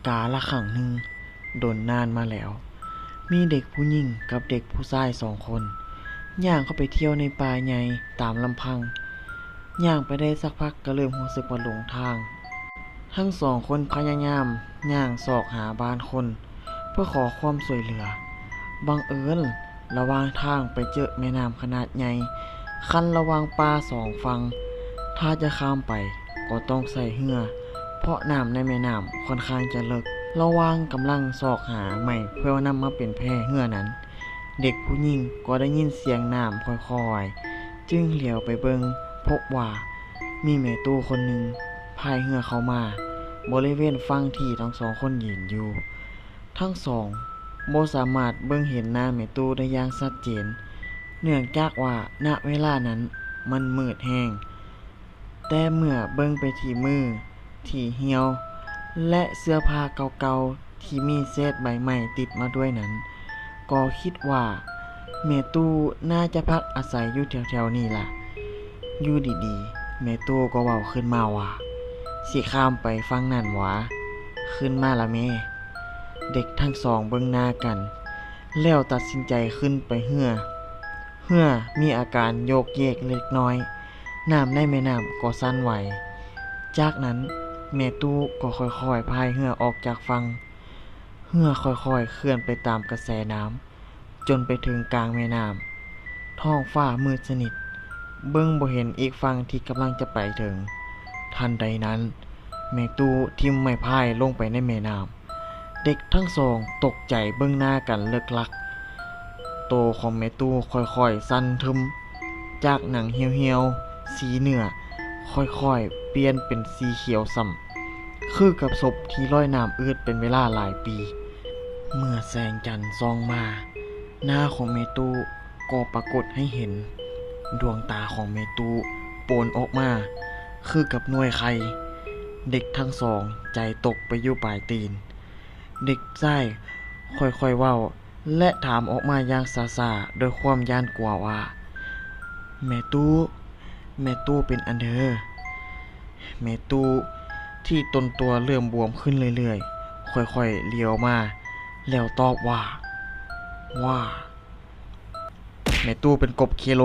ກາລະຄັ້ງໜຶ່ງ ດົນນານມາແລ້ວ, ມີເດັກຜູ້ຍິງກັບເດັກຜູ້ຊາຍສອງຄົນ ຍ່າງເຂົ້າໄປທ່ຽວໃນປ່າໃຫຍ່ຕາມລຳພັງ. ຍ່າງໄປໄດ້ສັກພັກກໍເລີ່ມຮູ້ສຶກວ່າຫຼົງທາງ. ທັງສອງຄົນພະຍາຍາມຍ່າງຊອກຫາບ້ານຄົນ ເພື່ອຂໍຄວາມຊ່ວຍເຫຼືອ. ບັງເອີນ ລະຫວ່າງທາງໄປເຈີແມ່ນ້ຳຂະໜາດໃຫຍ່ ຄັນລະຫວ່າງປ່າສອງຝັ່ງ. ຖ້າຈະຂ້າມໄປກໍຕ້ອງໃຊ້ເຮືອ ເພາະນ້ຳໃນແມ່ນ້ຳຂ້ອນຂ້າງຈະເລິກ. ລະຫວ່າງກຳລັງຊອກຫາໄມ້ເພື່ອນຳມາເປັນແພເຮືອນັ້ນ, ເດັກຜູ້ຍິງກໍໄດ້ຍິນສຽງນ້ຳຄ່ອຍໆ ຈຶ່ງຫຼຽວໄປເບິ່ງ ພົບວ່າມີແມ່ຕູ້ຄົນໜຶ່ງພາຍເຮືອເຂົ້າມາບໍລິເວນຝັ່ງທີ່ທັງສອງຄົນຢືນຢູ່. ທັງສອງບໍ່ສາມາດເບິ່ງເຫັນໜ້າແມ່ຕູ້ໄດ້ຢ່າງຊັດເຈນ ເນື່ອງຈາກວ່າ ນະ ເວລານັ້ນມັນມືດແຮງ. ແຕ່ເມື່ອເບິ່ງໄປທີ່ມືທີ່ຫ່ຽວ ແລະ ເສື້ອຜ້າເກົ່າໆທີ່ມີເສດໃບໄມ້ຕິດມາດ້ວຍນັ້ນ ກໍຄິດວ່າແມ່ຕູ້ໜ້າຈະພັກອາໄສຢູ່ແຖວໆນີ້ລະ. ຢູ່ດີໆ ແມ່ຕູ້ກໍເວົ້າຂຶ້ນມາວ່າ, ຊິຂ້າມໄປຝັ່ງນັ້ນຫວາ? ຂຶ້ນມາລະແມ່. ເດັກທັງສອງເບິ່ງໜ້າກັນ ແລ້ວຕັດສິນໃຈຂຶ້ນໄປເຮືອ. ເຮືອມີອາການໂຍກເຍກເລັກນ້ອຍ, ນ້ຳໃນແມ່ນ້ຳກໍສັ່ນໄຫວ. ຈາກນັ້ນແມ່ຕູ້ກໍຄ່ອຍໆພາຍເຮືອອອກຈາກຝັ່ງ. ເຮືອຄ່ອຍໆເຄື່ອນໄປຕາມກະແສນ້ຳ ຈົນໄປເຖິງກາງແມ່ນ້ຳ. ທ້ອງຟ້າມືດສະໜິດ, ເບິ່ງບໍ່ເຫັນອີກຝັ່ງທີ່ກຳລັງຈະໄປເຖິງ. ທັນໃດນັ້ນ ແມ່ຕູ້ຖິ້ມໄມ້ພາຍລົງໄປໃນແມ່ນ້ຳ. ເດັກທັງສອງຕົກໃຈເບິ່ງໜ້າກັນເລິກລັກ. ໂຕຂອງແມ່ຕູ້ຄ່ອຍໆສັ່ນທຶມ, ຈາກໜັງຫ່ຽວໆ ສີເນື້ອຄ່ອຍໆປ່ຽນເປັນສີຂຽວຊ້ຳ ຄືກັບສົບທີ່ລອຍນ້ຳອືດເປັນເວລາຫຼາຍປີ. ເມື່ອແສງຈັນສ່ອງມາ, ໜ້າຂອງແມ່ຕູ້ກໍປາກົດໃຫ້ເຫັນ. ດວງຕາຂອງແມ່ຕູ້ໂປ່ນອອກມາຄືກັບໜ່ວຍໄຂ່. ເດັກທັງສອງໃຈຕົກໄປຢູ່ປາຍຕີນ. ເດັກຊາຍຄ່ອຍໆເວົ້າ ແລະ ຖາມອອກມາຢ່າງຊ້າໆດ້ວຍຄວາມຢ້ານກົວວ່າ, ແມ່ຕູ້, ແມ່ຕູ້ເປັນອັນເດີ? ແມ່ຕູ້ທີ່ຕົນຕົວເລີ່ມບວມຂຶ້ນເລື້ອຍໆ ຄ່ອຍໆຫຼຽວມາ ແລ້ວຕອບວ່າ, ວ່າ. ແມ່ຕູ້ເປັນກົບເຄໂລ.